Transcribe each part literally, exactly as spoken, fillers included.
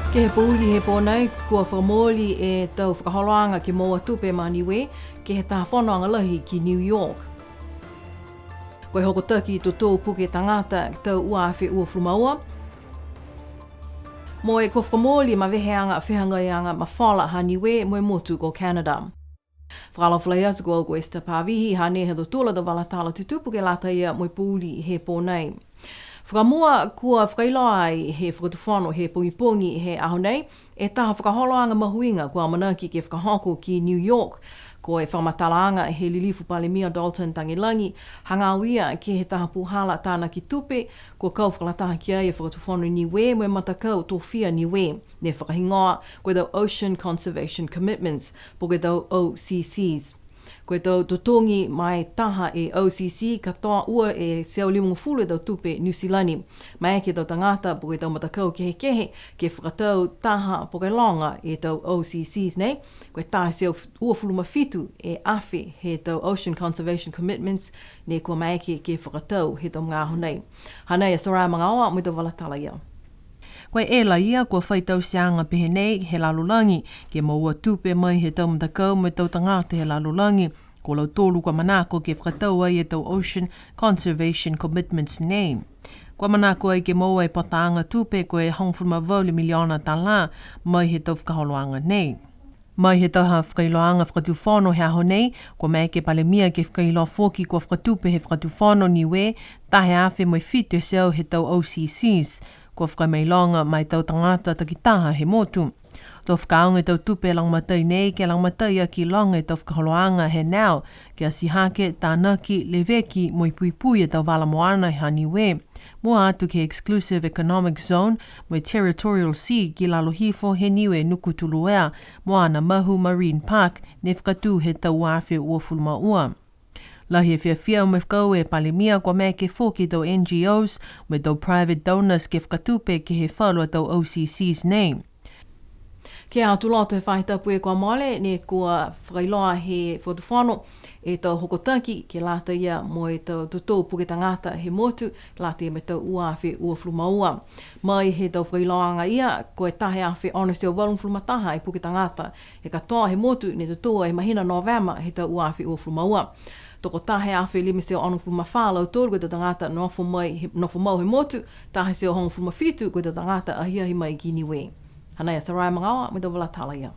Ke he pouli he pō nei, kua fakamooli e tau fakaholoaga ke moua tupe ma Niue, ke he taha fonoaga lahi ki New York. Ko e hokotaki totou puke tagata tau ua afe uafulu ma ua. Mo e kua fakamooli maveheaga fehagaiaga mafola ha Niue mo e motu ko Canada. Fakaalofa lahi atu ko au ko Esther Pavihi, hanei ha tautolu a tau vala tala tutupu ke lata ia mo e pouli he pō nei. Fakamua, kua fakailoa ai he Fakatufono he pogipogi he aho nei e taha fakaholoaga mahuiga kua amanaki ke fakahoko ki New York. Ko e fakamatalaaga he Lilifu Palemia Dalton Tagelagi, hagaao ia ke he taha puhala tānaki tupe, kua kau fakalataha ki ai e Fakatufono Niue mo e Matakau Tofia Niue. Ne fakahigoa ko e tau Ocean Conservation Commitments, po ke tau O C Cs. Ko e tau totogi ma e taha e O C C, katoa ua e teau limagofulu e tau tupe Niu Silani. Maeke e tau tagata, po ke tau matakau kehekehe, ke fakatau taha po ke loga e tau O C Cs nei. Ko e taha e teau uafulu ma fitu e afe he tau Ocean Conservation Commitments, ne kua maeke ke fakatau he tau magaaho nei. Hanei a Soraya Magaoa mo e tau vala tala ia. Ko e ela ia kua fai tauteaga pehē nei he lalolagi, ke moua tupe mai he tau matakau mo e tau tagata he lalolagi, ko lautolu kua manako ke fakatau ai e tau Ocean Conservation Commitments nei. Kua manako ai ke moua e pataaga tupe ko e hogofulu ma valu miliona tālā mai he tau fakaholoaga nei. Mai he taha fakailoaaga Fakatufono he aho nei, kua maeke e Palemia ke fakailoa foki kua fakatupe he Fakatufono Niue taha e afe mo e fitu e teau he tau O C Cs, kua fakamailoga ma e tau tagata takitaha he motu. To fakaaoga e tau tupe lagomatai nei ke lagomatai aki loga e tau fakaholoaga he nau, ke ati hake, tānaki, leveki mo e puipui e tau vala moana ha Niue. Mua atu ke he Exclusive Economic Zone mo e Territorial Sea ki lalo hifo he Niue Nukutuluea, Moana Mahu Marine Park, ne fakatū he tau ua afe uafulu ma ua. Lahi e fiafia mo e fakaaue e Palemia kua maeke foki e tau N G Os mo e tau private donors ke fakatupe ke he falu a tau O C Cs nei. Ke he Aho Tuloto he faahi tapu kua mole, ne kua fakailoa he Fakatufono e tau hokotaki ke lata ia mo e tau totou puke tagata he motu, lata ia mo e tau ua afe uafulu ma ua. Mai he tau fakailoaaga ia, ko e taha e afe ono e teau valugofulu ma taha e puke tagata he katoa he motu ne totou he mahina Novema he tau ua afe uafulu ma ua. Tokotaha e afe lima e teau onogofulu ma fā a lautolu ko e tau tagata nofo mai he, nofo mau he motu, taha e teau hogofulu ma fitu ko e tau tagata ahiahi mai ki Niue. Hanei a Soraya Magaoa mo e tau vala tala ia.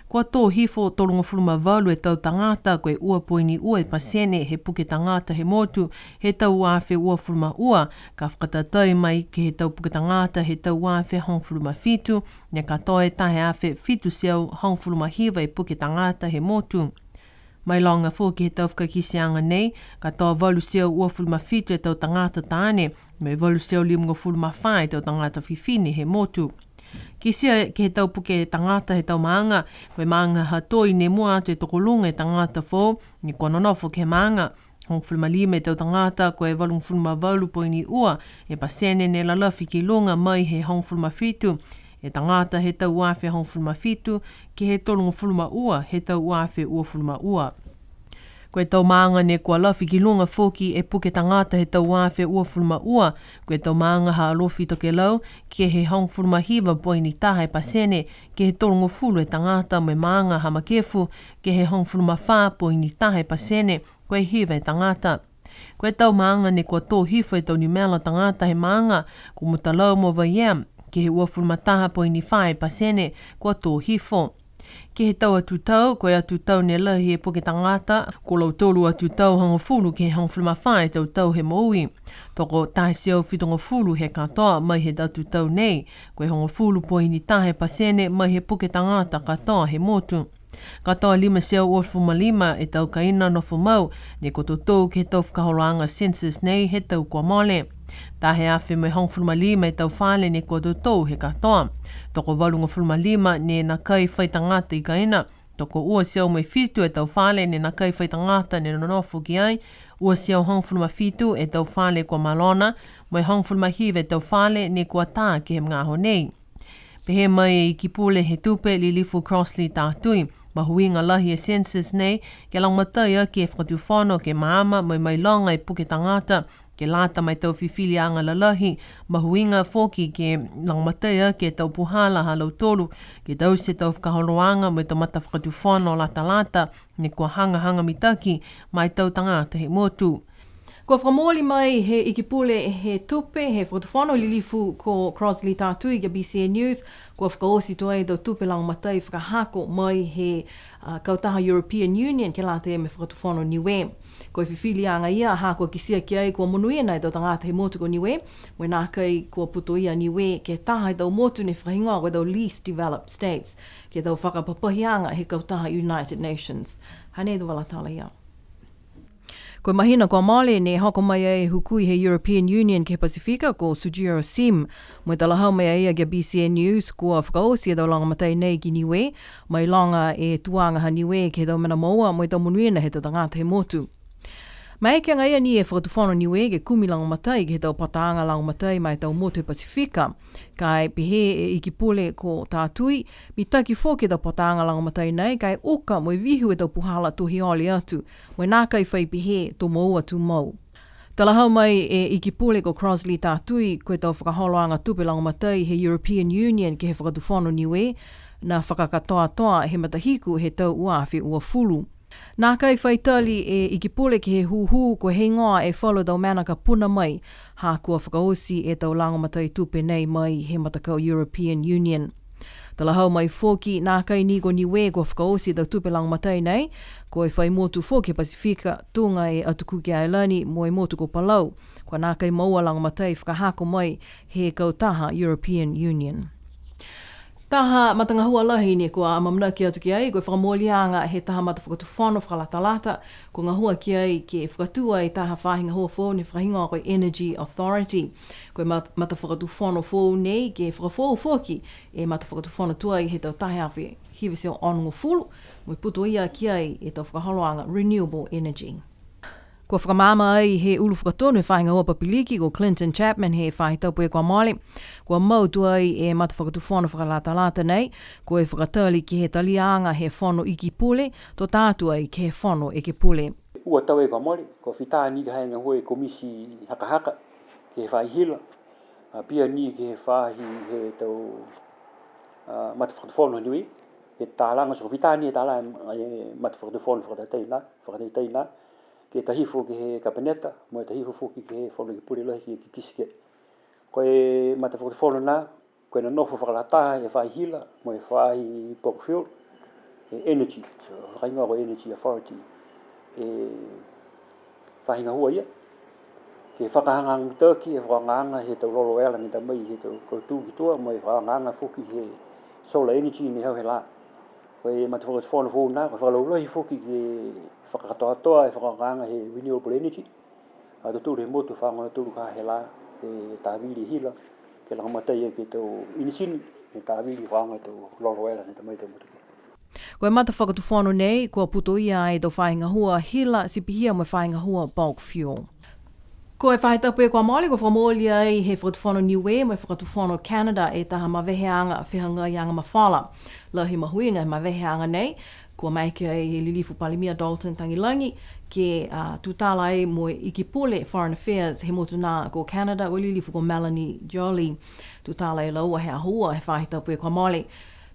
Kua tō hifo tolugofulu ma valu e tau tagata, ko e ua poini ua e pasene he puke tagata he motu he tau ua afe uafulu ma ua, ka fakatatai mai ke he tau puke tagata he tau ua afe hogofulu ma fitu, ne katoa e taha e afe fitu e teau hogofulu ma hiva e puke tagata he motu. Mailoga foki he tau fakakiteaga nei, katoa valu e teau uafulu ma fitu e tau tagata taane, mo e valu e teau limagofulu ma fā e tau tagata fifine he motu. Kitia ke he tau puke tagata he tau maaga, ko e maaga ha Toi ne mua atu e tokoluga e tagata foou, ne kua nonofo ke he maaga. Hogofulu ma lima e tau tagata, ko e valugofulu ma valu poini ua e pasene ne lalafi ki luga mai he hogofulu ma fitu e tagata he tau ua afe hogofulu ma fitu, ke he tolugofulu ma ua he tau ua afe uafulu ma ua. Ko e tau maaga ne kua lafi ki luga foki e puke tagata he tau ua afe uafulu ma ua, ko e tau maaga ha Alofi Tokelau, ke he hogofulu ma hiva poini taha e pasene, ke he tolugofulu e tagata, mo e maaga ha Makefu, ke he hogofulu ma fā poini taha e pasene, ko e hiva e tagata. Ko e tau maaga ne kua tō hifo e tau numela tagata he maaga, ko Mutalau mo Vaiea, ke he uafulu ma taha poini fā e pasene, kua tō hifo. Ke he tau atu tau, ko e atu tau ne lahi e puke tagata, ko lautolu atu tau hogofulu ke he hogofulu ma fā e tau tau he moui. Tokotaha e teau fitugofulu he katoa mai he atu tau nei, ko e hogofulu poini taha e pasene mai he puke tagata katoa he motu. Katoa lima e teau uafulu ma lima e tau kaina nofo mau, ne kua totou ke he tau fakaholoaga census nei he tau kua mole. Taha e afe mo e hogofulu ma lima e tau fale ne kua totou he katoa. Tokovalugofulu ma lima ne nākai fai tagata i kaina. Tokoua e teau mo e fitu e tau fale ne nākai fai tagata ne nonofo ki ai. Ua e teau hogofulu ma fitu e tau fale kua malona, mo e hogofulu ma hiva e tau fale ne kua tā ke he magaaho nei. Pehē mai e Iki Pule he Tupe, Lilifu Crossley Tatui, mahuiga lahi e census nei, ke lagomatai aki e Fakatufono ke maama mo e mailoga e puke tagata, ke lata mo e tau fifiliaga lalahi, mahuiga foki ke lagomatai aki e tau puhala ha lautolu, ke taute e tau fakaholoaga mo e tau matafakatufono latalata, ne kua hagahaga mitaki ma e tau tagata he motu. Kua fakamooli mai he Ikipule he Tupe he Fakatufono, Lilifu ko Crossley Tatui, ki a B C N News, kua fakaoti tuai e tau tupe lagomatai fakahako mai he, a, kautaha European Union ke lata mo e Fakatufono Niue. Ko e fifiliaga ia, ha kua kitia ki ai kua monuina e tau tagata he motu ko Niue, mo e nākai kua putoia Niue ke he taha he tau motu ne fakahigoa ko e tau least developed states, ke he tau fakapapahiaga he kautaha United Nations. Hanei e tau vala tala ia. Ko e mahina kua mole ne hoko mai ai e hukui he European Union ke he Pasifika ko Sujiro Sim, mo e talahau mai a ia ki a B C N News kua fakaoti e tau lagomatai nei ki Niue, mailoga e tuaga ha Niue ke he tau mena moua mo e tau monuina he tau tagata he motu. Maeke agaia ni e Fakatufono Niue ke kumi lagomatai ke he tau pataaga lagomatai ma e tau motu he Pasifika. Ka e pehē e Ikipule ko Tatui, mitaki foki e tau pataaga lagomatai nei, ka e uka mo e vihu e tau puhala tohi ole atu, mo e nākai fai pehē to moua tumau. Talahau mai e Ikipule ko Crossley Tatui, ko e tau fakaholoaga tupe lagomatai he European Union ke he Fakatufono Niue, ne fakakatoatoa he matahiku he tau ua afe uafulu. Nākai fai tali e Ikipule ke he hūhū ko e heigoa e falu tau mena ka puna mai, ha kua fakaoti e tau lagomatai tupe nei mai he matakau European Union. Talahau mai foki, nākai ni ko Niue kua fakaoti e tau tupe lagomatai nei, ko e fai motu foki he Pasifika, tuga e Atu Kuki Ailani mo e motu ko Palau, kua nākai moua lagomatai fakahako mai he kautaha European Union. Taha matagahua lahi ne kua amaamanaki atu ki ai, ko e fakamooliaga he taha matafakatufono fakalatalata, kua gahua ki ai ke fakatū ai taha faahi gahua foou ne fakahigoa ko e Energy Authority. Ko e mat-, matafakatufono foou nei ke fakafoou foki e matafakatufono tuai he tau taha e afe hiva e teau onogofulu, mo e putoia ki ai e tau fakaholoaga renewable energy. Kua fakamaama ai he ulu fakatonu he faahi gahua papiliki ko Clinton Chapman he faahi tapu kua mole. Kua mau tuai e matafakatufono fakalatalata nei, ko e fakatali ke he taliaga he fono iki pule, to ta atu ai ke he fono ekepule. Ua tau kua mole, kua fita ni ke he gahua e komiti hakahaka, ke he faahi hila, a, pihia ni ke he faahi he tau, a, matafakatufono Niue, ke talaga, so fita ni e talaga e matafakatufono fakatatai na, fakatatai na, ke ta hifo ke he kapeneta, mo e ta hifo foki ke he fono ekepule lahi ke, ke kikite. Ko e matafakatufono na, ko e nonofo fakalataha e faahi hila, mo e faahi bulk fuel, e energy, so, fakahigoa ko e Energy Authority. E faahi gahua ia, ke fakahagahaga mitaki e fakaaogaaga he tau lolo ela ne ta mai he tau kautū ki tua, mo e fakaaogaaga foki he solar energy ne hau he lā. Ko e matafakatufono foou na, ko e fakalaulahi foki ke fakakatoatoa e fakaaogaaga he renewable energy. A tautolu he motu faaoga tautolu ka he lā, e tāvili hila, ke lagomatai ke he tau inisini, e tāvili faaoga tau lolo ela ne ta mai tau motu. Ko e matafakatufono nei, kua putoia ai e tau faahi gahua hila, ti pihia mo e faahi gahua bulk fuel. Ko e faahi tapu kua mole, kua fakamooli ai he Fakatufono Niue mo e Fakatufono Canada e taha maveheaga fehagaiaga mafola. Lahi e mahuiga he maveheaga nei, kua maeke ai he Lilifu Palemia Dalton Tagelagi ke, a, tutala ai mo e Ikipule Foreign Affairs he motu na ko Canada, ko e Lilifu ko Melanie Joly. Tutala e laua he aho ua he faahi tapu kua mole.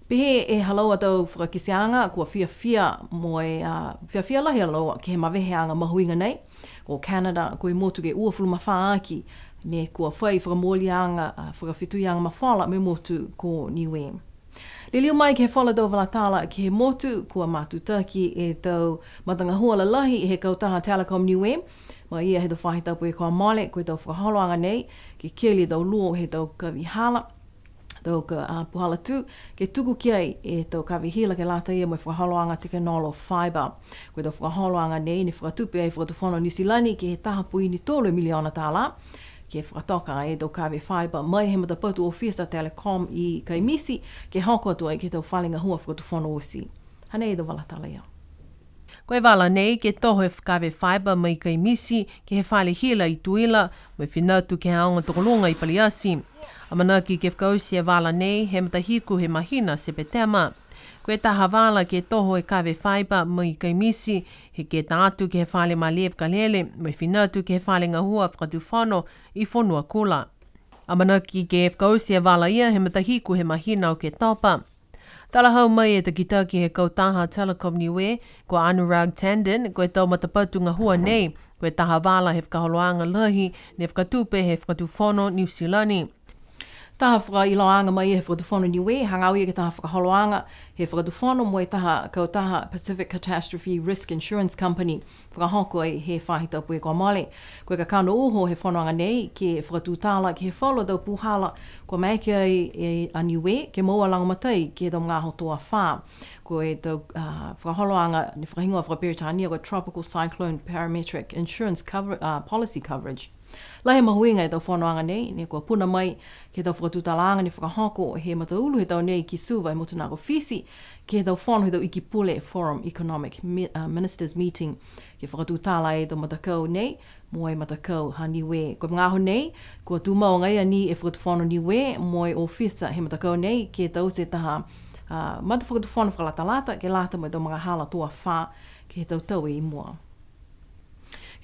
Pehē e ha laua a tau fakakiteaga, kua fiafia mo e, a, fiafia lahi a laua ke he maveheaga mahuiga nei. Ko Canada, ko e motu ke uafulu ma fā aki, ne kua fai fakamooliaga, a, fakafetuiaga mafola mo e motu ko Niue. Liliu mai ke he falu tau vala tala ke he motu, kua matutaki e tau matagahua lalahi he kautaha Telecom Niue, mai ia he tau faahi tapu kua mole, ko e tau fakaholoaga nei, ke keli e tau luo he tau kavihala, tau ka, a, puhala tū, ke tuku ki ai e tau kavehila ke lata ia mo e fakaholoaga tekenolosi fibre. Ko e tau fakaholoaga nei, ne fakatupe ai e Fakatufono Niu Silani ke he taha poini tolu e miliona tālā, ke fakatoka ai e tau kave fibre mai he matapatu ofisa Telecom i Kaimiti, ke hoko atu ai ke he tau fale gahua fakatufono oti. Hanei e tau vala tala ia. Ko e vala nei ke toho e kave fibre mai Kaimiti ke he fale hila i Tuila, mo e fina atu ke he aoga tokoluga i Paliati. Amanaki ke fakaoti e vala nei he matahiku he mahina Sepetema. Ko e taha vala ke toho e kave fibre mai Kaimiti, he ke ta atu ke he fale malē fakalele, mo e fina atu ke he fale gahua fakatufono i Fonuakula. Amanaki ke fakaoti e vala ia he matahiku he mahina Oketopa. Talahau mai e takitaki he kautaha Telecom Niue, ko Anurag Tandon, ko e tau matapatu gahua nei, ko e taha vala he fakaholoaga lahi, ne fakatupe he Fakatufono Niu Silani. Taha fakailoaaga mai he Fakatufono Niue, hagaao ia ke he taha fakaholoaga he Fakatufono mo e taha kautaha Pacific Catastrophe Risk Insurance Company, fakahoko ai he faahi tapu kua mole. Ko e kakano uho he fonoaga nei, ke fakatutala ke he falu tau puhala, kua maeke ai e a Niue, ke moua lagomatai ke he tau magaaho tau afā. Ko e tau, a, fakaholoaga ne fakahigoa fakaperitania ko e Tropical Cyclone Parametric Insurance Cover-, a, Policy Coverage. Lahi e mahuiga he tau fonoaga nei, ne kua puna mai ke he tau fakatutalaaga ne fakahoko he mataulu he tau nei ki Suva he motu na ko Fisi, ke he tau fono he tau iki pule Forum Economic Mi-, a, Ministers Meeting, ke fakatutala e tau matakau nei, mo e matakau ha Niue. Ko e magaaho nei, kua tumau agaia ni e Fakatufono Niue, mo e ofisa he matakau nei, ke taute taha, a, matafakatufono fakalatalata, ke lata mo e tau magahala tau afā, ke he tau tau i mua.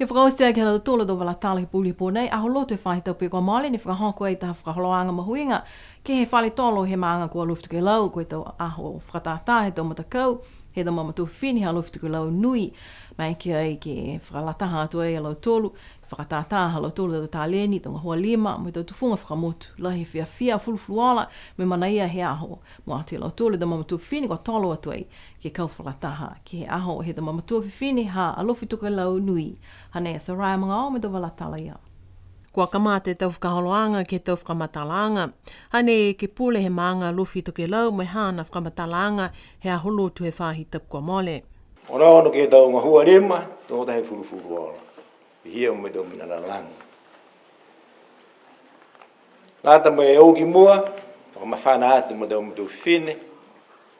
Ke fakaoti ai ke he ha tautolu a tau vala tala he pouli he pō nei, Aho Lotu he faahi tapu kua mole, ne fakahoko ai taha fakaholoaga mahuiga, ke he fale tolo he maaga ko Alofi Tokelau, ko e tau aho fakatātā he tau matakau, he tau mamatua fifine ha Alofi Tokelau Nui, maeke ai ke fakalataha atu ai a lautolu, fakatātā ha lautolu a tau taleni, tau gahua lima, mo e tau tufuga fakamotu, lahi e fiafia, fulufuluola, mo e manaia he aho, mua atu a lautolu a tau mamatua fifine kua tolo atu ai, ke kau fakalataha, ke he aho he tau mamatua fifine ha Alofi Tokelau Nui. Hanei a Saraia Magaoa mo e tau vala tala ia. Kua kamata e tau fakaholoaga ke he tau fakamatalaaga. Hanei e Ekepule he maaga Alofi Tokelau mo e haana fakamatalaaga he Aho Lotu he faahi tapu kua mole. Onoono ke he tau gahua lima, tō tahi fulufuluola. Pihia mo e tau mena lalago. Lata mo e o ki mua, fakamafana atu mo e tau mamatua fifine,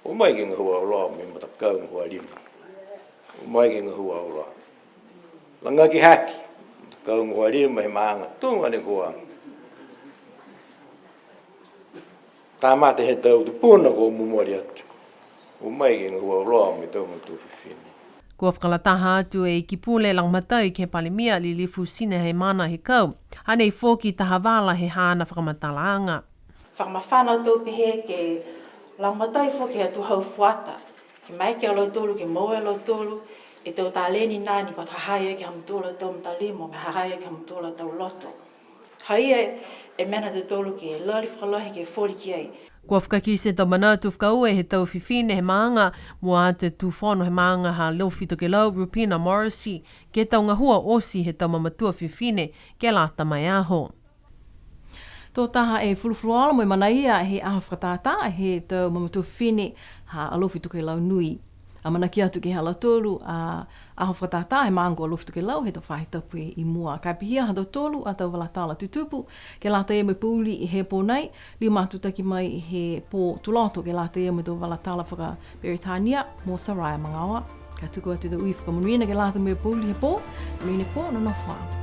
o mai ke gahua auloa mo e matakau gahua lima. O mai ke gahua auloa. Lagaki hake, matakau gahua lima he maaga tuga ne kua kamata he tau tupuna kua momoli atu. O mai ke gahua auloa mo e tau mamatua fifine. Kua fakalataha atu e Ikipule Lagomatai ke he Palemia Lilifu Sina Haimana Hekau. Hanei foki taha vala he haana fakamatalaaga. Fakamafana atu pehē ke lagomatai foki he atuhau fuata. Ke maeke a lautolu, ke moua e lautolu e tau taleni nā ni kua ha ha i ai ke he ha mutolu a tau matalima, mo e ha ha i ai ke he ha mutolu a tau loto. Ha ia e mena ha tautolu ke lali fakalahi ke foli ki ai. Kua fakakite e tau manatu fakaaue he tau fifine he maaga, mua atu e tū fono he maaga ha Alofi Tokelau, Rupina Morrissey, ke he tau gahua oti he tau mamatua fifine, ke lata mo e aho. Tō taha e fulufuluola mo e manaia he aho fakatātā he tau mamatua fifine ha Alofi Tokelau Nui. Amanaki atu ke he ha lautolu a aho fakatātā he maaga ko Alofi Tokelau he tau faahi tapu i mua. Ka e pihia ha tautolu a tau vala tala tutupu, ke lata ia mo e pouli he pō nei, liu matutaki mai he pō Tuloto ke lata ia mo e tau vala tala fakaperitania mo Saraia Magaoa. Ka tuku atu e tau ui fakamonuina ke lata mo e pouli he pō, monuina e pō, nonofo ā.